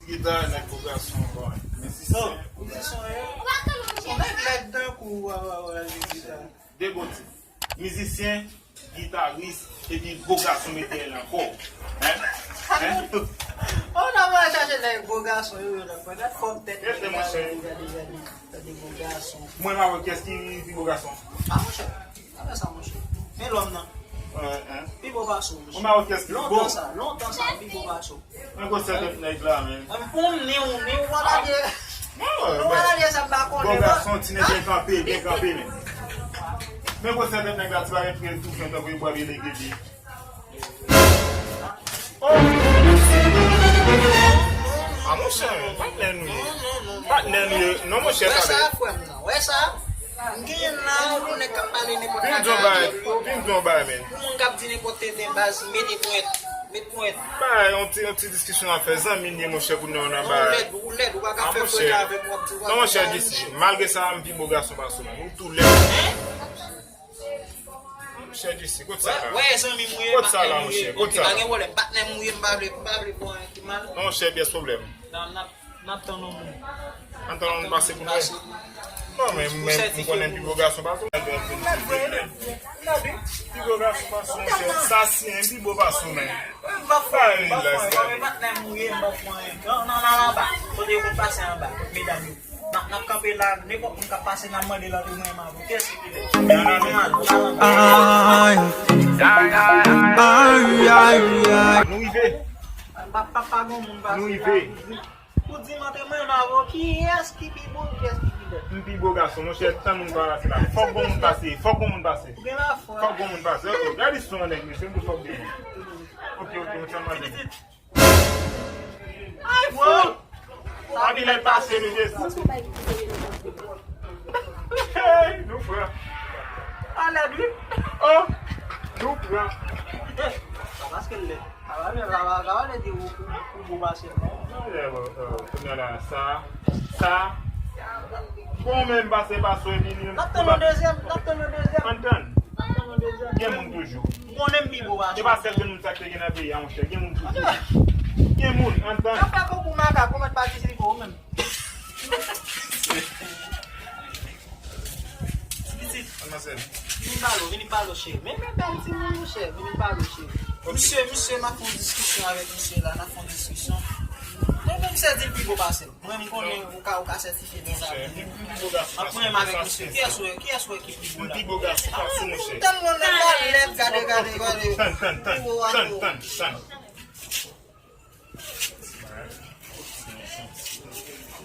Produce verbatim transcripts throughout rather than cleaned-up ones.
Gita, nèg gwo gason, bon. Mizisyen. Non, mizisyen, se yon nèg lèd tankou w, w, w, w, gita. De kote. Mizisyen, gitaris, epi gwo gason mete l ankò. Hein? Hein? Oh, nan mwen chache nèg gwo gason, yo, yo, nan mwen, gad fòm tèt. Gade, gade, gade, gade gwo gason. Mwen, m a wè kiyès ki pi gwo gason. Ah, monchè. Gade sa, monchè. Men lòm nan. Pi bon pase w, monchè. Mwen, m a wè kiyès ki pi gwo. Lontan sa, lontan sa, pi bon pase w. Mwen gwo sèt nèg la, men. Mwen pou m ni w, ni w, w a gade. Nou w a gade sa m pa konnen, non. Bon gason, ti nèg byen kanpe, byen kanpe, men. Mwen gwo sèt nèg la, ti bagay trè toufen, tankou yo bwè byen legede. Oh! Ah, monchè, patnè nou ye. Patnè nou ye. Non, monchè, wè sa, frè m nan. Wè sa? M genyen nan, pou nèg k ap pale nenpòt bagay. Pou moun k ap di nenpòt tenten, baz, mete pwent. Met pwent. Bay, yon ti, yon ti diskisyon ap fè. Zanmi n ye, monchè, pou nou nan bay. Ou lèd, ou lèd, ou pa ka fè frè avèk mwen, w ap di w ap. Non, monchè, J C, malgre sa, m pi bo gason pase w. Ou tou lèd. Monchè, J C, kote sa la? Wè, zanmi m ou ye, patnè m ou ye. Kote sa la, monchè? Kote sa la? Pa gen pwoblèm, patnè m ou ye, m pa vle, m pa vle pran anyen ki mal. Non, monchè, pyès pwoblèm. N ap tann yon moun. N ap tann yon moun pase pou nou. Non, men, men, m konnen pi bo gason pase w. Pi bo gason pase w, monchè. Sa si en pi bo pase w, men. Pa rilaks la. N al anba. Kote yo konn pase anba, kot medam yo. N ap, n ap kanpe la, nenpòt moun k ap pase, n ap mande l antre mwen avè w. Kiyès ki pi lèd? N al anba. Ay, ay, ay, ay. Nou rive. Pa, pa, pa gon moun pase la. Nou rive. Ou di m antre mwen avè w, kiyès ki pi bon, kiyès ki pi lèd? M pi bo gason, monchè, tann moun pa pase la. Fòk gon moun pase, fòk gon moun pase. Ou gen lafwa. Fòk gon moun pase. Ok, gade istwa nèg, mesye, m di fòk gen moun. Ok, ok, m ti manzè. Ay, fò! Pa gen lè pase, nou, mesye. Hey, nou pran. Alèd, wi. Oh, nou pran. Sa paske l lèd. Sa pa vle, sa pa, sa pa vle di ou, ou, ou bon pase l, non. Non, lè, bon, euh, kounye a la, sa, sa, bon, menm pase, pase, epi li. N ap tann yon dezyèm, n ap tann yon dezyèm. Ann tann. N ap tann yon dezyèm. Gen moun toujou. M konnen m pi bon pase. Se pa sèl moun sa k te gen nan peyi a, monchè. Gen moun toujou. Gen moun, ann tann. N ap fè konkou makak, ou mèt patisipe ou menm. Ti pitit. Vini pale w, vini pale w, cheri. Men, men, bèl timoun, monchè. Vini pale w, cheri. Misye, misye, m ap fè yon diskisyon avèk misye la, n ap fè yon diskisyon. Men, men, misye di l pi bo pase l. Mwen, m konnen ou ka, ou ka sètifye de sa. M ap pran menm avèk misye. Kiyès ou wè, kiyès ou wè ki pi bo la? M pi bo gason pase w, monchè. Tèlman nèg la lèd, gade, gade, gade. Tann, tann, tann, tann, tann, tann.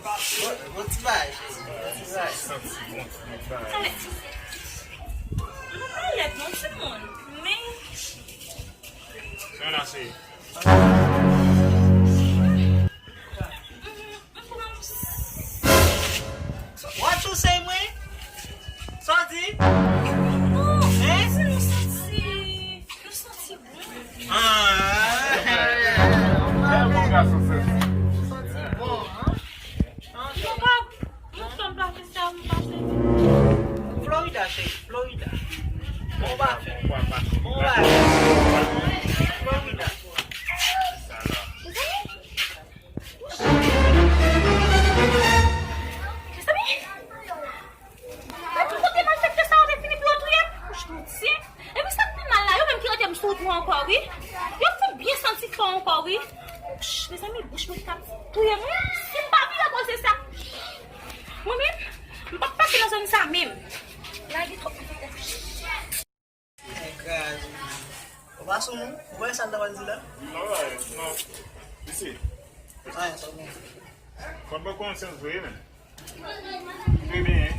Bon, bon ti bagay, bon ti bagay. Santi bon ti bagay. Mwen pa lèd non, timoun. Men. Sa la, se. What you say, mwen? Sa w di? Non, se nou santi, nou santi bon. Ah. Bèl bon gason, sè. Santi bon, hein? Nou pa, nou fè m pase sa, m pase. Florida, cheri, Florida. Bon bagay. Bon bagay. Florida. Mezanmi! Mezanmi! Epi kote malfektè sa yo te fini pou yo touye m? Bouch mouti. Epi sa k pi mal la, yo menm ki rete m sou wout mwen ankò, wi. Yo fout byen santi fò ankò, wi. Mezanmi, bouch mwen t ap touye m, wi. Si m pa viv akoz de sa, mwen menm, m p ap pase nan zòn sa menm. Lage twòp malfektè. Kraze. Ou pa sou moun? Ou wè sa l ta pral di la? Non, non. Isi. Anyen, sa w gen? Fò l pran konsyans vre, men. Trè byen.